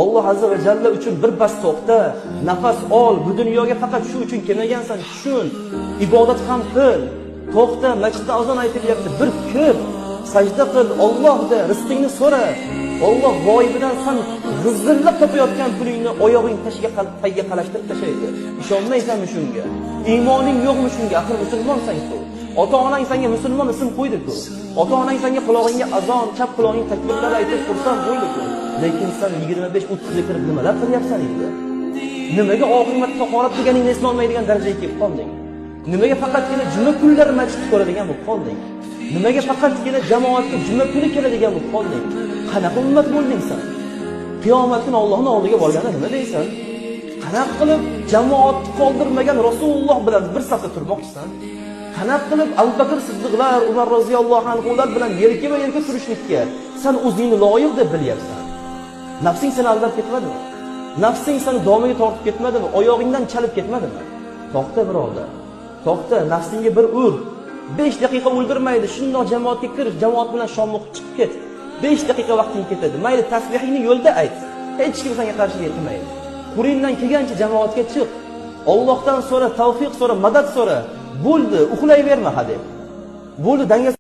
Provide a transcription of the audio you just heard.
Alloh azza va jalla uchun bir bas to'xta, nafas ol, bu dunyoga faqat shu uchun kelmagansan, tushun. Ibodat ham qil. To'xta, masjidda azon aytilyapti, bir kir, sajda qil, Allohda rizqingni so'ra. Alloh g'oyibidan san g'izillab topayotgan pulingni oyog'ing tashiga tagiga qalashtirib tashlaydi. Ishonmaysanmi shunga? Iymoning yo'qmi shunga? Axir musulmonsan-ku. Ota-onang senga musulmon ism qo'ydi-ku. Ota-onang senga qulog'ingga azon, chap qulog'ing takbirlar aytib xursand bo'ldi-ku. Lekin sen 25-30 ga kirib nimalar qilyapsan endi? Nimaga oxirgi marta tahorat qilganingni eslolmaydigan darajaga kelib qolding? Nimaga faqatgina juma kunlari masjidni ko'radigan bo'lib qolding? Nimaga faqatgina jamoatga juma kuni keladigan bo'lib qolding? Qanaqa ummat bo'lding sen? Qiyomat kuni Allohning oldiga borganda nima deysan? Qanaqa qilib jamoatni qoldirmagan Rasululloh bilan bir safda turmoqchisan? Qanaqa qilib Abu Bakr Siddiqlar, Umar roziyallohu anhular bilan yelkama-yelka turishlikka sen o'zingni loyiq deb bilyapsan? Nafsing seni aldab ketmadimi? Nafsing seni domiga tortib ketmadimi? Oyog'ingdan chalib ketmadimi? To'xta birodar. To'xta, nafsingga bir ur. 5 daqiqa o'ldirmaydi. Shundoq jamoatga kir, jamoat bilan shom o'qib chiqib ket. 5 daqiqa vaqting ketadi. Mayli, tasbihingni yo'lda ayt. Hech kim senga qarshi yetmaydi. Qo'lingdan kelgancha jamoatga chiq. Allohdan so'ra, tavfiq so'ra, madad so'ra. Bo'ldi, uxlayverma hadeb. Bo'ldi, dangasa